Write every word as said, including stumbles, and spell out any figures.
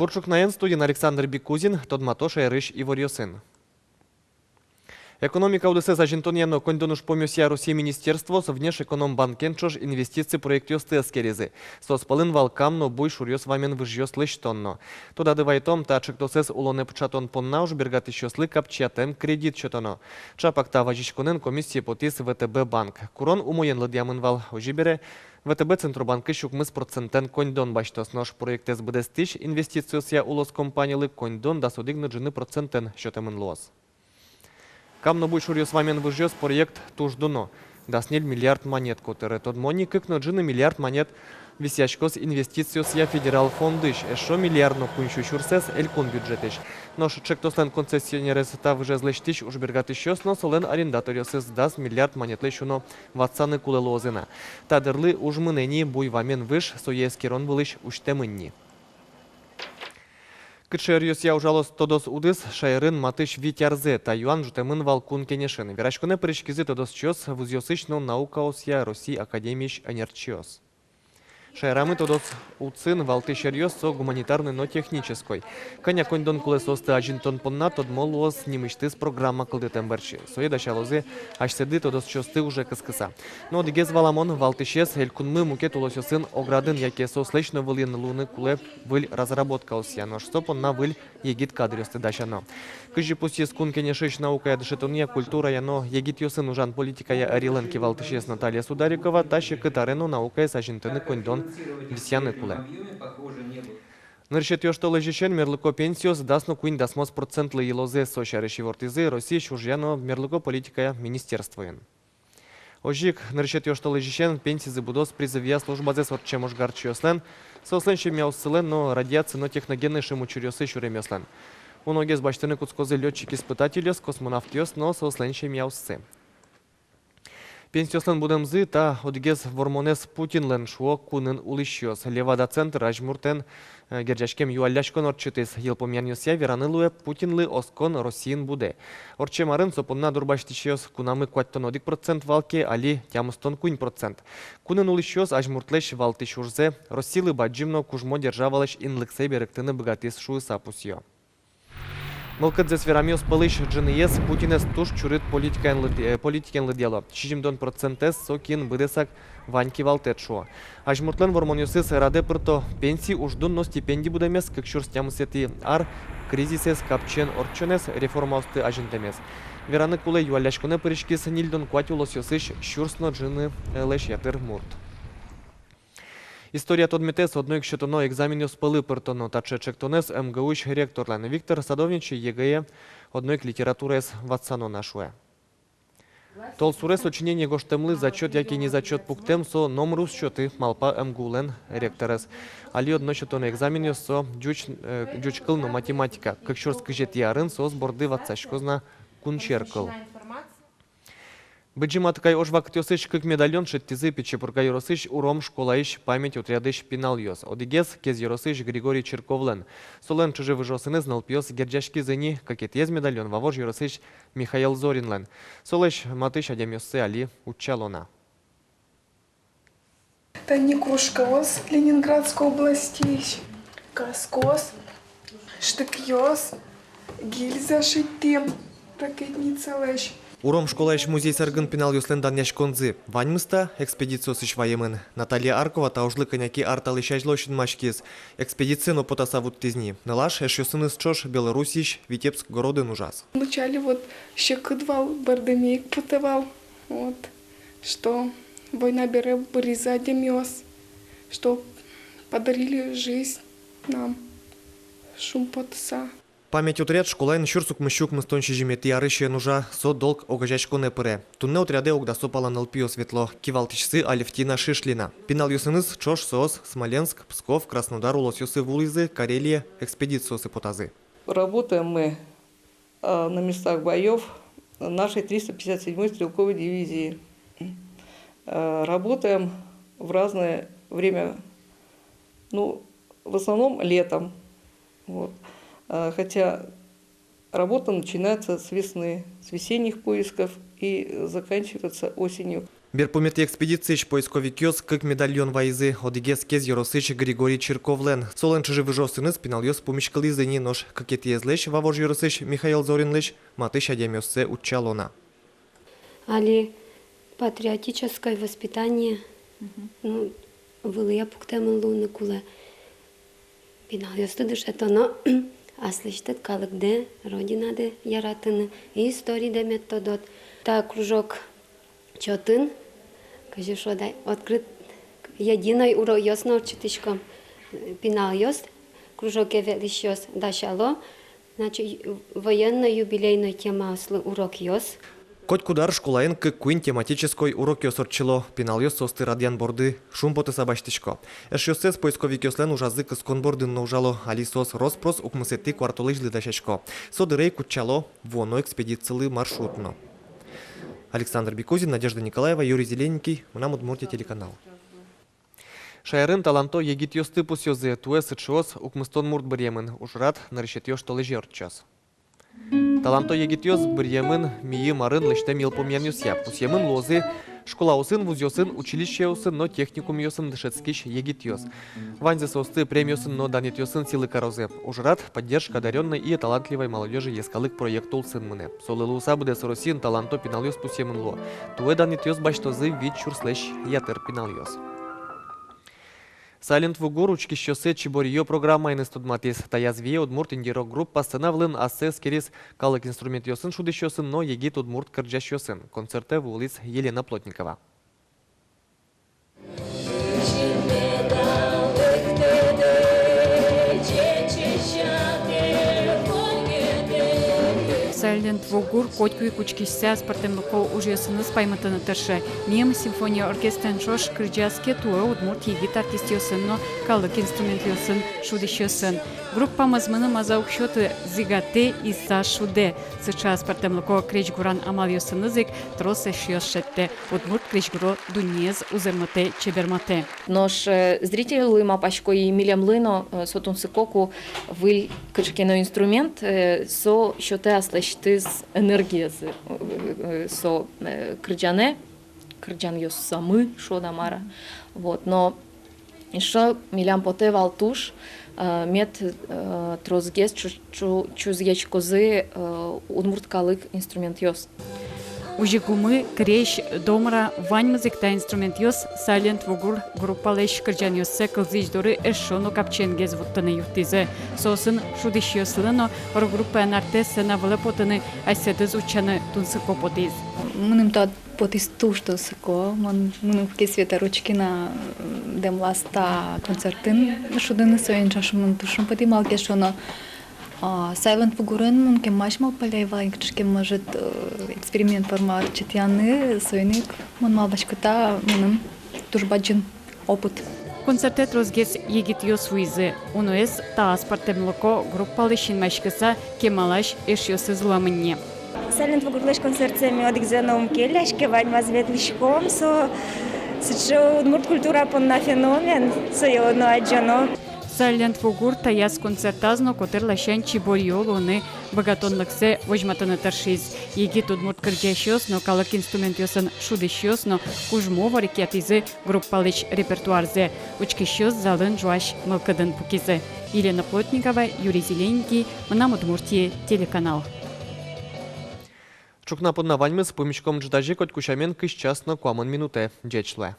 Ӵукнаен студиын Александр Бикузин, тодмато шаерысь иворъёсын. Экономика удысэз азинтонъя но коньдон ужпумъёсъя Россия министерствоос Внешэкономбанкен ӵош инвестици проектъёсты эскеризы. Соос пӧлын вал Кам но Буй шуръёс вамен выжъёс лэсьтон но. Тодады вайтом, та ӵектосэз улонэ пыӵатон понна ужбергатӥсьёслы капчиятэм кредит сётоно. Ӵапак та вазиськонэн комиссие потӥз ВТБ банк. Курон умоен лыдъямын вал, озьы бере, ВТБ Центробанкысь укмыс процентэн коньдон басьтоз, нош проектэз быдэстӥсь инвестициосъя улос компаниялы коньдон дас одӥг но ӝыны процентэн сётэмын луоз. Кам но Буй шуръёс вамен выжъёс проект туж дуно. Дас ньыль миллиард манет котыре. Тодмо ни, кык но ӝыны миллиард манет висъяськоз инвестициосъя федерал фондысь, эшшо миллиард но куинь сю сюрсэз элькун бюджетысь. Нош ӵектослэн концессионерез та выжез лэсьтӥсь ужбергатӥсьёс но солэн арендаторъёсыз дас миллиард манетлэсь уно ватсаны кулэ луозы на. Та дырлы уж мынэ ни, Буй вамен выж сое эскерон вылысь усьтэмын ни. Кыӵе ӧръёсъя ужалоз тодос удыс шаерын матысь вить арзэ? Та юан ӝутэмын вал Кун Кенешын. Вераськонэ пыриськизы тодосчиос вузъёсысь но наукаосъя Россия академиысь ӧнерчиос. Шаерамы тодос удысын валтӥсь ӧръёс со гуманитарной но технической. Кӧня коньдон кулэ соосты азинтон понна, тодмо луоз нимысьтыз программа кылдытэм бере. Сое дасялозы асьсэды тодосчиосты уже кыскыса. Но одӥгез валамон, валтӥсез — элькунмы мукет улосъёсын оградын яке соослэсь но вылын луыны кулэ выль разработкаосъя, нош со понна выль егит кадръёсты дасяно. Кызьы пусйиз Кун Кенешысь наукая дышетонъя, культурая но егитъёсын ужан политикая ӧрилэн кивалтӥсез Наталья Сударикова, та секыт аре но наукаез азинтыны коньдон висъяны кулэ. Нырысетӥ оштолэзьысен мерлыко пенсиос дас но куинь дасмос процентлы йылозы. Со сярысь ивортӥзы Россиысь ужъя но мерлыко политикая министерствоын. Озьы ик нырысетӥ оштолэзьысен пенсизы будоз призывъя службазэс ортчем ожгарчиослэн, соослэн семьяоссылэн но радиация но техногенной шимес учыръёсы сюремъёслэн. Уногес басьтыны кутскозы лётчик-испытательёс, космонавтъёс но соослэн семьяоссы. Пенсиослэн будэмзы — та одӥгез вормонэз Путинлэн, шуо кунын улӥсьёс. Левада-центр азьмуртэн, э, герӟаськем юалляськон ортчытӥз. Йылпумъянъёсъя вераны луэ, Путинлы оскон Россиын будэ. Ортчем арын со понна дурбасьтӥсьёс кунамы куатьтон одӥг процент вал ке, али тямыстон куинь процент. Кунын улӥсьёс азьмуртлэсь валтӥсь ужзэ — Россилы бадӟым но кужмо державалэсь инлыксэ берыктыны быгатӥз шуыса пусъё. Мылкыдзэс верамъёс пӧлысь ӝыныез Путинэз туж чурыт политикаен лыд-, э, политикен лыдъяло. Сизьымдон процентэз со киын быдэсак вань кивалтэт, шуо. Азьмуртлэн вормонъёсыз радэ пырто: пенси, уждун но стипенди будэмез, кык сюрс тямысэтӥ ар кризисэз капчиен ортчонэз, реформаосты азинтэмез. Вераны кулэ, юалляськонэ пыриськиз ньыльдон куать улосъёсысь сюрс но ӝынылэсь ятыр мурт. История тодметэз одно ик сётоно экзаменъёс пӧлы пыртоно. Таӵе ӵектонэз МГУысь ректорлэн. Виктор Садовничий ЕГЭе одно ик литератураез ватсано на, шуэ. Толсурез сочинение гожтэмлы зачёт яке незачёт пуктэм — со номыр уз сёты, малпа МГУлэн ректорез. Али одно сётоно экзаменъёс — со ӟуч, э, ӟуч кыл но математика. Кык сюрс кызетӥ арын соос борды ватсаськоз на кун черк кыл. Быдӟым Атыкай ож вакытъёсысь кык медальон шедьтӥзы Пичи Пурга ёросысь Уром школаысь «Память» отрядысь пиналъёс. Одӥгез Кез ёросысь Григорий Чирковлэн. Солэн чыжы-выжыосыныз нылпиос герӟаськизы ни. Кыкетӥез медальон Вавож ёросысь Михаил Зоринлэн. Солэсь матысь адямиоссэ али утчало на. Тани кружкаос Ленинградской областьысь, каскаос, штыкъёс, гильза шедьтӥм ракетницалэсь. Уром школаысь музей сэргын пиналъёслэн данъяськонзы. Ваньмыз та экспедициосысь ваемын. Наталья Аркова та ужлы кӧня ке ар талэсь азьло синмаськиз. Экспедицие но потаса вуттӥз ни. Нылаш эшъёсыныз ӵош Белоруссиысь Витебск городын ужаз. Вначале вот секыт вал, бӧрдэм ик потэ вал. Вот. Что война бере быризы адямиос, что подарили жизнь нам, шумпотыса. «Память» отряд школаын сюрс укмыссю укмыстон сизьыметӥ арысен ужа, со «Долг» огазеяськонэ пыре. Туннэ отрядэ ог дасо пала нылпиос ветло, кивалтӥсьсы Алевтина Шишлина. Пиналъёсыныз ӵош соос Смоленск, Псков, Краснодар улосъёсы вуылӥзы Карелие экспедициосы потазы. Работаем мы, э, на местах боёв нашей триста пятьдесят седьмой стрелковой дивизии. Э, работаем в разное время, ну, в основном летом. Вот. Э, хотя работа начинается с весны, с весенних поисков и заканчивается осенью. Берпуметӥ экспедициысь поисковикъёс кык медальон вайизы. Одӥгез Кез ёросысь Григорий Чирковлэн. Солэн чыжы-выжыосыныз пиналъёс пумиськылӥзы ни, нош кыкетӥезлэсь Вавож ёросысь Михаил Зоринлэсь матысь адямиоссэ утчало на. Али патриотическое воспитание, ну, вылӥе пуктэмын луыны кулэ. Пиналъёсты дышетоно аслэсьтыд калыкдэ, родинадэ яратыны, историдэ мед тодод. Та кружок чотын, кызьы шуод ай, открыт, единой урокъёс но ортчытӥськом. Пиналъёс, кружоке ветлӥсьёс дасяло, значит, ю-, военно-юбилейной темаослы урокъёс. Котькуд ар школаын кык-куинь тематической урокъёс ортчыло. Пиналъёс соосты радъян борды шумпотыса басьтӥсько. Эшъёссэс поисковикъёслэн ужазы кыскон бордын но ужало. Али соос рос-прос укмысэтӥ куартолэзьлы дасясько. Со дыре ик утчало вуоно экспедицилы маршрут но. Александр Бекузин, Надежда Николаева, Юрий Зелененький, «Мынам Удмуртие» телеканал. Шаерын таланто егитъёсты пусъёзы. Туэ сыӵеос укмыстон мурт быръемын. Ужрад нырысетӥ оштолэзе ортчоз. Таланто егитъёс быръемын мийым арын лэсьтэм йылпумъянъёсъя. Пусъемын луозы школаосын, вузъёсын, училищеосын но техникумъёсын дышетскись егитъёс. Ваньзэ соосты премиосын но данъетъёсын сӥлы карозы. Ужрад «Поддержка одарённой и талантливой молодёжи» йӧскалык проект улсын мынэ. Солы луыса быдэс Россиын таланто пиналъёс пусъемын луо. Туэ данъетъёс басьтозы вить сюрслэсь ятыр пиналъёс. Silent Wugur учкисьёссэ «Чибориё» программаеныз тодматӥз. Таяз вие удмурт инди-рок группа сцена вылын ассэ эскериз калык инструментъёсын шудӥсьёсын но егит удмурт кырӟасьёсын. Концертэ вуылӥз Елена Плотникова. Silent Wugur котьку ик учкисьсэ аспӧртэмлыко ужъёсыныз паймытыны тырше. Мийым симфония оркестрен ӵош кырӟаз ке, туэ удмурт егит артистъёсын но калык инструментъёсын шудӥсьёсын. Группа мӧзмыны маза уг сёты, зӥгатэ, иса, шудэ. Сыӵе аспӧртэмлыко крезьгуран амалъёсыныз ик трос эшъёс шедьтэ. Удмурт крезьгуро дуннеез узырмытэ, чебермытэ. Нош, э, зрительлы малпасько и милемлы но, э, со тунсыко, ку выль кыӵе ке но инструмент, э, со сётэ аслэсьтыз энергиез, э, э, со, э, кырӟанэ, кырӟанъёсамы, шуод-а, мар-а. Вот, но эшшо милям потэ вал туж, э, мед, э, тросгес чу-, чу-, чузъяськозы, э, удмурт калык инструментъёс. Узьыгумы, крезь, домра, ваньмыз ик та инструментъёс Silent Wugur группалэсь кырӟанъёссэ кылзӥсь доры эшшо но капчиенгес вуттыны юрттӥзы. Соосын шудӥсьёслы но рок-группаен артэ сцена вылэ потыны, асьсэдыз утчаны тунсыко потӥз. Мыным та потӥз туж тунсыко, мон, мыным куке Света Ручкина, м, дэмлаз та концертын шудыны, соин ӵошен мыным туж шумпотӥ, малы ке шуоно, а, Silent Wugurын мон кемалась малпалляй вал ик кыӵе ке, может, э, эксперимент форма ортчытъяны, соин ик мон малпасько, та мыным туж бадӟым опыт. Концертэ тросгес егитъёс вуизы. Уноез та аспӧртэмлыко группалы синмаськыса кемалась эшъёсыз луэмын ни. Silent Wugurлэсь концертсэ ми одӥгзэ но ум келяське, ваньмаз ветлӥськом, со сыӵе удмурт культура понна феномен, сое но адӟоно. Silent Wugur таяз концертаз но котыр ласянь чиборъё луыны быгатонлыксэ возьматыны тыршиз. Егит удмурт кырӟасьёс но калык инструментъёсын шудӥсьёс но кужмо ворекъятӥзы группалэсь репертуарзэ. Учкисьёс залын ӝуась мылкыдын пукизы. Елена Плотникова, Юрий Зелененький, «Мынам Удмуртие» телеканал. Ӵукна понна ваньмыз. Пумиськом ӝытазе котьку сямен кызь час но куамын минутэ. Ӟеч луэ.